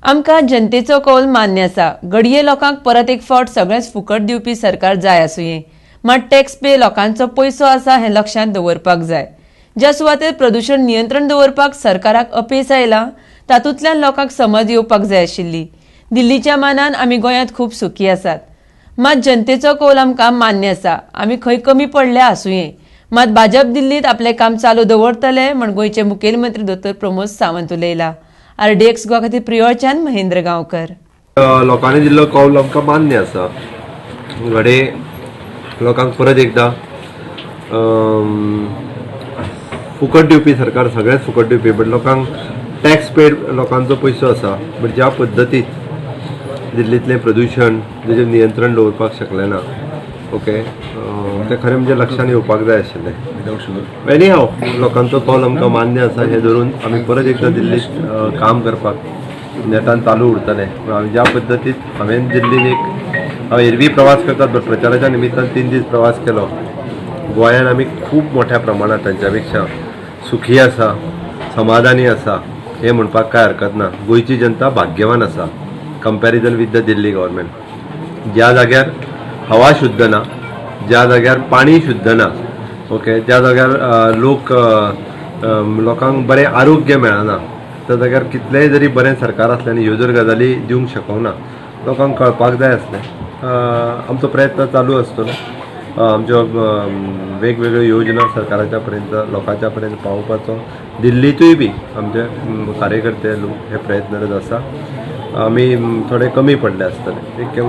आमकां जनतेचो कौल मान्य आसा. घडये लोकांक परत एक फावट सगळेंच फुकट दिवपी सरकार जाय आसुये. मात टॅक्स पे लोकांचो पयसो आसा हें लक्षांत दवरपाक जाय. ज्या सुवातेर प्रदुशण नियंत्रण दवरपाक सरकाराक अपेस आयलां, तातूंतल्यान लोकांक समज येवपाक जाय आशिल्ली. दिल्लीच्या मानान आमी गोंयांत खूब सुखी आसात. मात जनतेचो कौल आमकां मान्य आसा. आमी खंय कमी पडल्या आसुये, मात भाजप दिल्लीत आपलें काम चालू दवरतले म्हण गोंयचे मुखेलमंत्री दोतोर प्रमोद सावंत उलयला. आरडीएक्स गोवा खातीर प्रियोळच्यान महेंद्र गांवकर. लोकांनी दिल्लो कौल आमकां मान्य आसा. घडये लोकांक परत एकदां फुकट दिवपी सरकार, सगळेंच फुकट दिवपी, बट लोकांक टॅक्स पेड लोकांचो पयसो आसा. बट ज्या पद्दतीत दिल्लींतलें प्रदुशण तेजेर नियंत्रण दवरपाक शकलें ना, ओके, तें खरें म्हणजे लक्षांत येवपाक जाय आशिल्लें. एनी हाव, लोकांचो कौल आमकां मान्य आसा हें धरून आमी परत एकदां दिल्लीत काम करपाक नेटान चालू उरतले. पूण आमी ज्या पद्दतीत हांवें दिल्लीन एक, हांव एरवी प्रवास करतात, बट प्रचाराच्या निमित्तान 3 दीस प्रवास केलो. गोंयान आमी खूब मोठ्या प्रमाणात तांच्या पेक्षा सुखी आसा, समाधानी आसा हें म्हणपाक कांय हरकत ना. गोंयची जनता भाग्यवान आसा comparison with the Delhi government. ज्या जाग्यार हवा शुद्ध ना, ज्या जाग्यार पाणी शुद्ध ना, ओके, ज्या जाग्यार लोक लोकांक बरें आरोग्य मेळना, त्या जाग्यार कितलेंय जरी बरें सरकार आसलें आनी ह्यो जर गजाली दिवंक शकना, लोकांक कळपाक जाय आसलें. आमचो प्रयत्न चालू आसतलो आमच्यो वेगवेगळ्यो योजना सरकाराच्या पर्यंत, लोकांच्या पर्यंत पावोवपाचो. दिल्लींतूय बी आमचे कार्यकर्ते लोक हे प्रयत्नरत आसा. आमी थोडे कमी पडले आसतले. एक